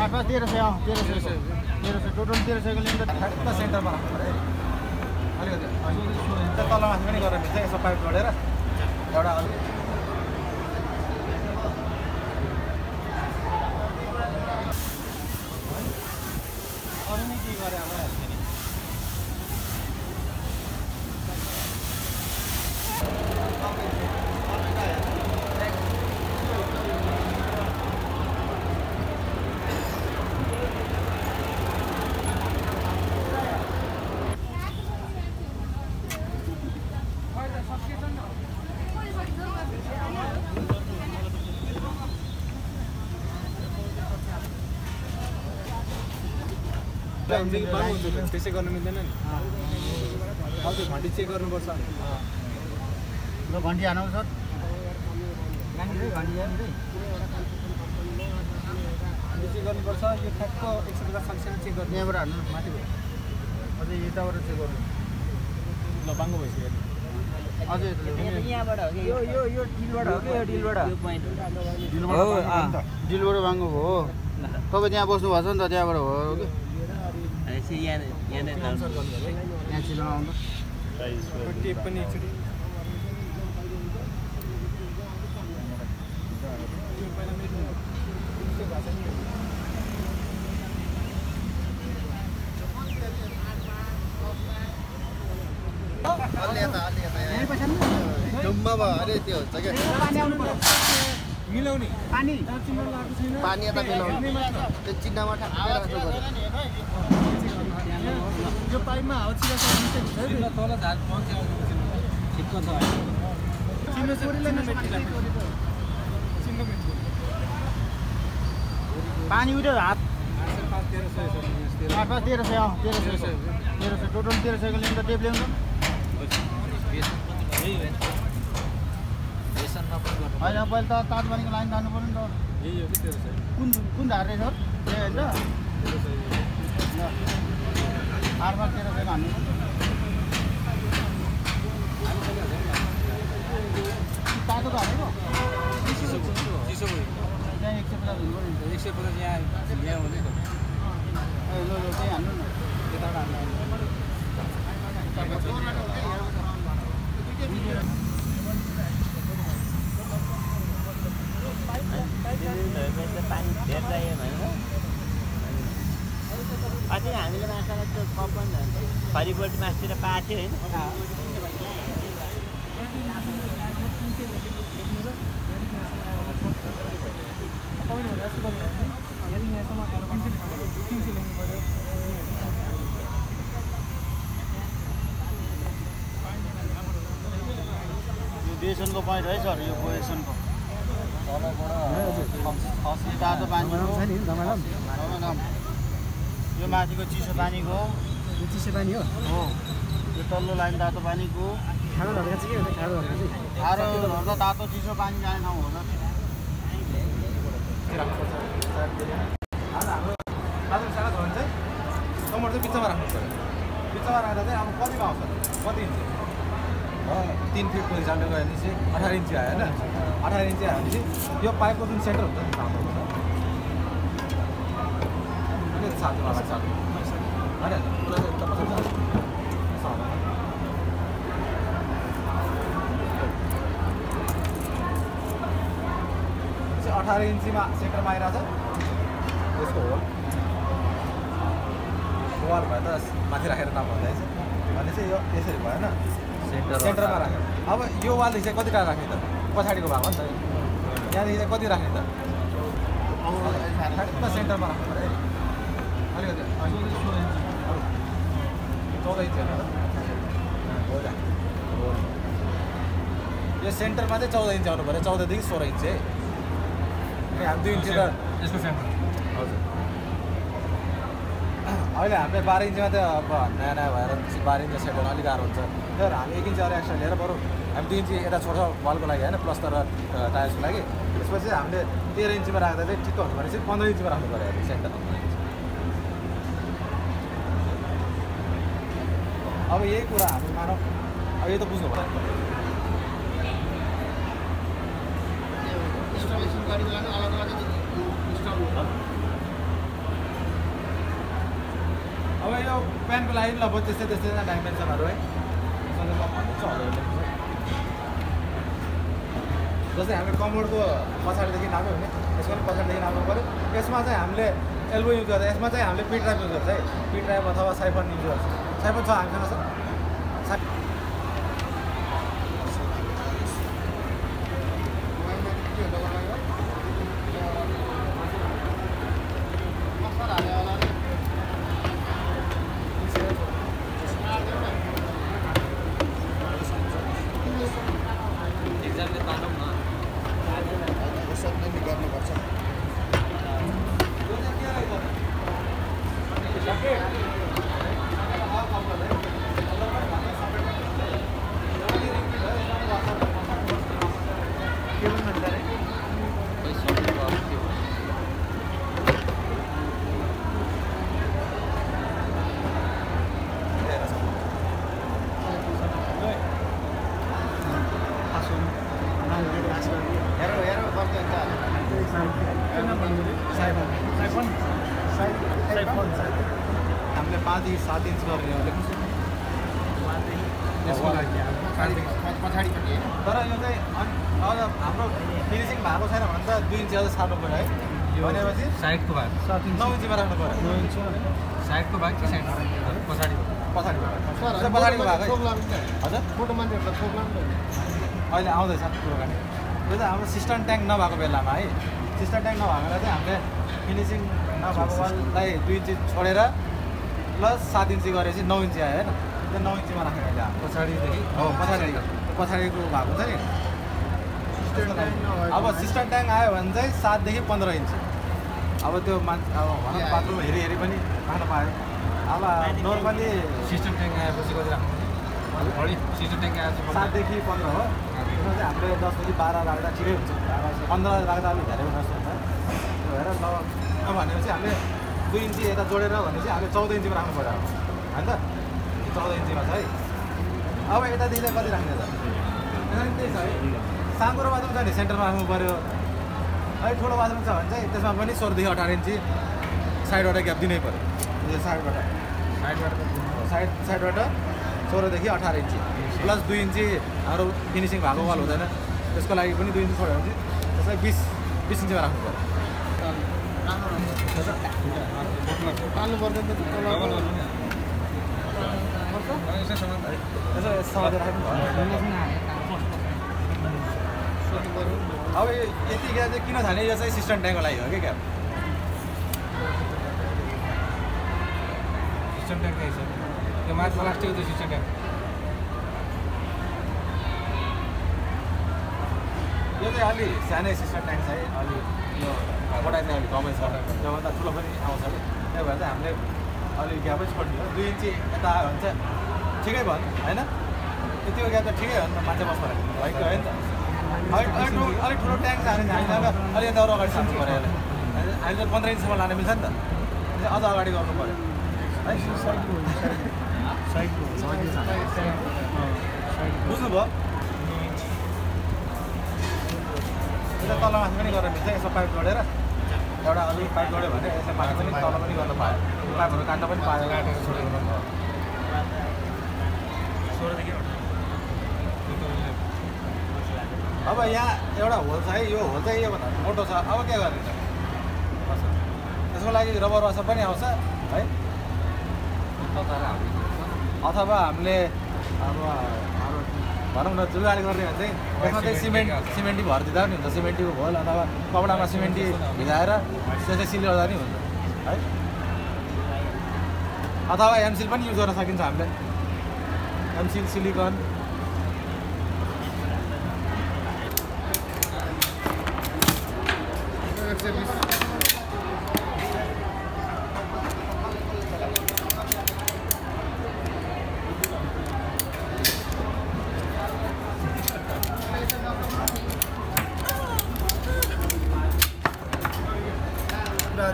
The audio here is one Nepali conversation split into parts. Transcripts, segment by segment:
1300 टोटल 1300 को लिँदा ठ्याक्क सेन्टरमा राख्नु पर्यो अलिकति तलमाथि पनि गरेर मिल्छ यसो पाइप जोडेर एउटा अरु नै के गरे अब त्यसै गर्नु मिल्दैन नि अब त्यो घन्टी चेक गर्नुपर्छ ल घन्टी हानौ सर घन्टी चेक गर्नुपर्छ यो ठ्याक्क 150 सालसम्म चेक गर्नु यहाँबाट हान्नु माथि भयो अझै यताबाट चेक गर्नु ल बाङ्गो भइसक्यो अझै यहाँबाट हो यो यो यो डिलबाट हो कि यो डिलबाट यो पोइन्ट डिलबाट बाङ्गो हो तपाईँ त्यहाँ बस्नु भएको छ नि त त्यहाँबाट हो कि यहाँ चिनो आउँदा टेप पनि एकचोटि जम्मा भयो अरे त्यो हुन्छ क्या मिलाउने पानी यता मिलाउने त्यो चिन्हमा ठ्याक्कै राख्नु पर्यो यो पाइपमा हावा छिरा तल झार ठिक्क छ पानी उठ्यो हात 1300 टोटल 1300 को लिँदा टेप ल्याउनु होइन पहिले त तातपानीको लाइन जानु पर्यो नि त कुन धार रहेछ ए होइन 81300 हान्नु तातो त हालेको चिसो भयो त्यहाँ 150 हुनु पर्यो नि त 150 यहाँ ल्याउ हुँदै त ए ल त्यही हान्नु न त्यताबाट हान्नु पानी धेर चाहियो भने अझै हामीले माछालाई त्यो कपन फरिबोट मासतिर पाएको थियो यो बेसनको पोइन्ट है सर यो पोजिसनको तातो पानी यो माथिको चिसो पानीको यो चिसो पानी हो यो तल्लो लाइन तातो पानीको खाडो धर्का चाहिँ के हो खाडो धर्का चाहिँ खाडो धर्दा तातो चिसो पानी जाने ठाउँ हो हाम्रो सारा छ भने चाहिँ टमाटर चाहिँ बिचमा राख्नु पर्यो बिचमा राख्दा चाहिँ अब कतिमा आउँछ कति इन्च 3 फिटको हिसाबले गयो भने चाहिँ 18 इन्च आयो होइन 18 इन्च आयो भने चाहिँ यो पाइपको जुन सेन्टर हुन्छ नि साथी वाला साथी होइन चाहिँ 18 इन्चीमा सेन्टरमा आइरहेछ यसको वाल भयो त माथि राखेर नभन्दैछ भने चाहिँ यो यसरी भएन सेन्टरमा राख्यो अब यो वालदेखि चाहिँ कति टाढा राख्ने त पछाडिको भएको नि त यहाँदेखि चाहिँ कति राख्ने त ठ्याक्क सेन्टरमा राख्नु पऱ्यो अलिकति 14 इन्च यो सेन्टरमा चाहिँ 14 इन्च आउनु पऱ्यो 14 देखि 16 इन्च है हामी 2 इन्च त यसको सेन्टर हजुर अहिले हामीले 12 इन्चमा त अब नयाँ नयाँ भएर 12 इन्च सेट गर्न अलिक गाह्रो हुन्छ तर हामी 1 इन्च अरू एक्स्ट्रा लिएर बरु हामी 2 इन्च यता छोड्छौँ वालको लागि होइन प्लस्तर र टायर्सको लागि त्यसपछि हामीले 13 इन्चमा राख्दा चाहिँ ठिक्क हुन्छ भने चाहिँ 15 इन्चमा राख्नु पऱ्यो सेन्टरमा अब यही कुरा हामी मानौँ अब यो त बुझ्नु पर्यो यो प्यान्टको लागि ल त्यस्तै डाइमेन्सनहरू है जस्तै हामीले कमोडको पछाडिदेखि नाप्यो भने यसको पनि पछाडिदेखि नाप्नु पऱ्यो यसमा चाहिँ हामीले एल्बो युज गर्दा यसमा चाहिँ हामीले पी ड्राइभ युज गर्छ है पी ड्राइभ अथवा साइफन युज गर्छ साइफन छ हामीसँग हामीले 5 देखि 7 इन्च गर्ने हो पछाडिपट्टि तर यो चाहिँ अझ हाम्रो फिनिसिङ भएको छैन भने त 2 इन्च अझ सार्नु पऱ्यो है भनेपछि साइडको भाग 9 इन्चमा राख्नु पऱ्यो 9 इन्च साइडको भाग कि साइड पछाडिको पछाडिको भाग है हजुर फोटो मान्छेहरूलाई छोप लाग्नु अहिले आउँदैछ कुराकानी यो चाहिँ हाम्रो सिस्टम ट्याङ्क नभएको बेलामा है सिस्टम ट्याङ्क नभएको बेला चाहिँ हामीले फिनिसिङ नभएको वाललाई 2 इन्च छोडेर प्लस 7 इन्च गरेपछि 9 इन्च आयो होइन त्यो 9 इन्चमा राखेर अहिले हाम्रो पछाडिदेखि हो पछाडिको भाग हुन्छ नि अब सिस्टम ट्याङ्क आयो भने चाहिँ 7 देखि 15 इन्च अब त्यो अब भनौँ बाथरुम हेरी पनि राख्न पायो अब नर्मली सिस्टम ट्याङ्क आएपछि कति राख्नु बढी सिस्टम ट्याङ्क आएपछि 7 देखि 15 हो त्यसमा चाहिँ हामीले 10 देखि 12 राख्दा ठिकै हुन्छ 15 राख्दा अलिक धेरै हुन सक्छ हेर भनेपछि हामीले 2 इन्च यता जोडेर भनेपछि हामीले 14 इन्चमा राख्नु पऱ्यो होइन त 14 इन्चमा छ है अब यतादेखि चाहिँ कति राख्ने त त्यही छ है साँगुरो बाथरुम छ नि सेन्टरमा राख्नु पऱ्यो है ठुलो बाथरुम छ भने चाहिँ त्यसमा पनि 16 देखि 18 इन्च साइडबाट ग्याप दिनै पऱ्यो यो साइडबाट 16 देखि 18 इन्च प्लस 2 इन्च हाम्रो फिनिसिङ भएको वाल हुँदैन त्यसको लागि पनि 2 इन्च छोड्यो भने चाहिँ त्यसलाई 20 इन्चमा राख्नु पऱ्यो पाल्नु पर्दैन अब यति ग्याप चाहिँ किन थाल्ने यो चाहिँ सिस्टम ट्याङ्कको लागि हो क्या सिस्टम ट्याङ्क छ त्यो माथि प्लास्टिकको त्यो सिस्टम ट्याङ्क यो चाहिँ अलि सानै सिस्टम ट्याङ्क छ है अलि यो मोटाइ चाहिँ अलिक कमै छ त्योभन्दा ठुलो पनि आउँछ कि त्यही भएर चाहिँ हामीले अलिक ग्यापै छोडिदियो 2 इन्च यता आयो भने चाहिँ ठिकै भयो नि होइन त्यो ग्याप त ठिकै हो नि त मान्छे बस्नु भएको हो नि त अलिक ठुलो ट्याङ्क छ भने हामीले अब अलिकति अरू अगाडि सार्नु पऱ्यो यसलाई हामीले 15 इन्चसम्म लाने मिल्छ नि त अझ अगाडि गर्नु पऱ्यो है बुझ्नुभयो यसलाई तल माथि पनि गरेर मिल्छ यसो पाइप जोडेर एउटा अलिक पाइप जोड्यो भने यसलाई माथि पनि तल पनि गर्न पायो पाइपहरू काट्न पनि पायो अब यहाँ एउटा होल छ है यो होल चाहिँ योभन्दा मोटो छ अब के गर्ने त त्यसको लागि रबर वासर पनि आउँछ है अथवा हामीले अब भनौँ न जुगाड गर्ने भने चाहिँ यसमा चाहिँ सिमेन्टी भरिदिँदा पनि हुन्छ सिमेन्टीको घोल अथवा कपडामा सिमेन्टी भिजाएर त्यसै सिल गर्दा पनि हुन्छ है अथवा एमसिल पनि युज गर्न सकिन्छ हामीले एमसिल सिलिकन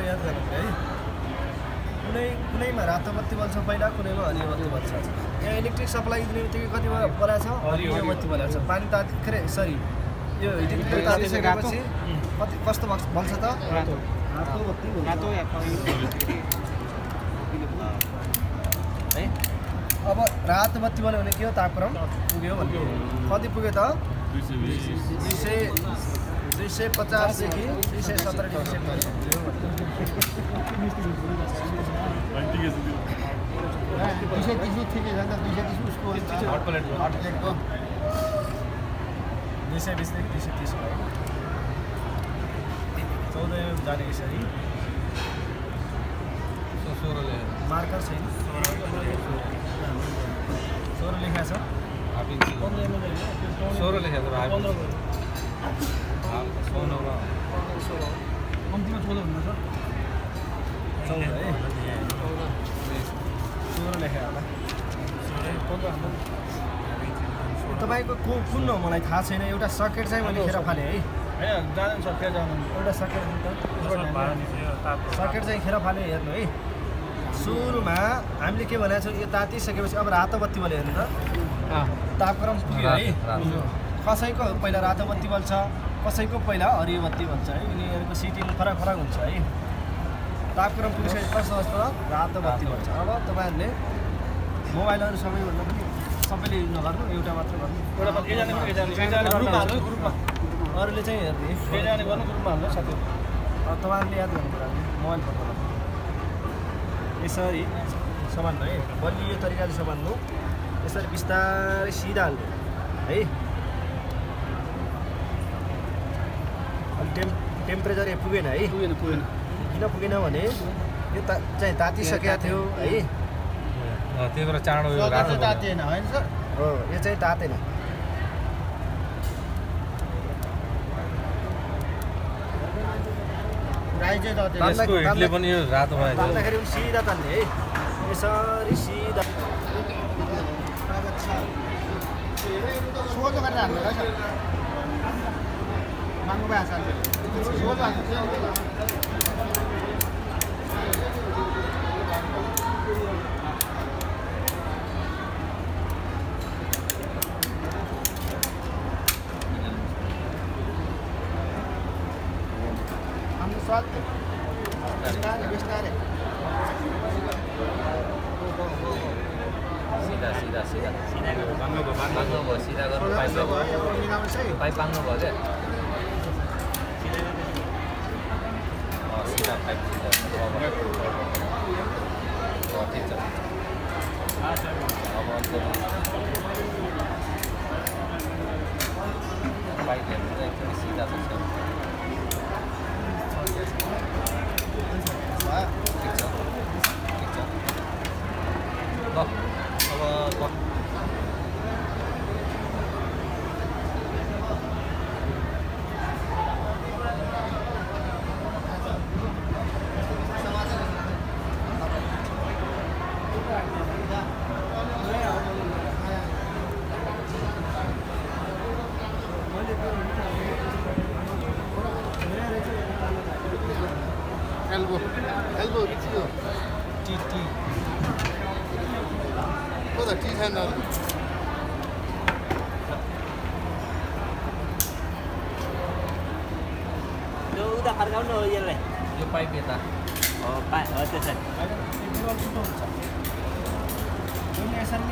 याद गर्नु है कुनैमा रातो बत्ती बल्छ पहिला कुनैमा हरियो बत्ती बल्छ यहाँ इलेक्ट्रिक सप्लाई दिने बित्तिकै कतिमा बलाएको छ हरियो बत्ती बलाएको छ पानी तातिखेर सरी यो हिटिङ तातिसकेपछि कति कस्तो बल्छ त रातो बत्ती है अब रातो बत्ती बल्यो भने के हो तापक्रम पुग्यो भन्ने कति पुग्यो त 250 देखि 217 डिग्री सेल्सियस हट प्लेट 220 देखि 230 भयो 14 जाने यसरी 16 ले मार्कर छैन 16 लेखा छ 16 लेखेको छ भाइ 16 मा कम्तीमा 14 हुनु छ 14 है 16 लेखा होला 15 तपाईको कुन हो मलाई थाहा छैन एउटा सकेट चाहिँ मैले खेर फाले है हैन जानु सक्यो जानु एउटा सकेट सकेट चाहिँ खेर फाले हेर्नु है सुरुमा हामीले के भनेको छौँ यो तातिसकेपछि अब रातो बत्ती बल्यो हेर्नु त तापक्रम पुग्यो है कसैको पहिला रातो बत्ती बल्छ कसैको पहिला हरियो बत्ती बल्छ है यिनीहरूको सिटिङ फरक फरक हुन्छ है तापक्रम पुगिसकेपछि कस्तो जस्तो रातो बत्ती बल्छ अब तपाईँहरूले मोबाइलहरू सबैभन्दा पनि सबैले युज नगर्नु एउटा मात्र गर्नु ग्रुपमा अरूले चाहिँ हेर्ने एकजनाले गर्नु ग्रुपमा हाल्नु साथीहरू तपाईँहरूले याद गर्नु पर्यो मोबाइल फोटो यसरी समान्नु है बलियो तरिकाले समान्नु यसरी बिस्तारै सिधा हाल्नु है अनि टेम्परेचर पुगेन है पुगेन किन पुगेन भने यो चाहिँ तातिसकेको थियो है त्यही भएर चाँडो यो रातो तातेन होइन सर हो यो चाहिँ तातेन यसको हिटले पनि यो रातो भयो तान्दाखेरि पनि सिधा तान्ने है यसरी सिधा सोझो गरेर हाल्नु होला सर माग्नु भइहाल्छ सोझो हाल्नु सीधा गर्नु पाइप बाँध्नु भयो क्या सीधा पाइप ठिक छ अब पाइप हेर्नु चाहिँ एकदमै सिधा छ ठिक छ ल अब elbow T oh the T handle Yo udah फर्काउनु हो यसलाई यो पाइप यता त्यसरी यसरी नै उल्टो जोडिन्छ नि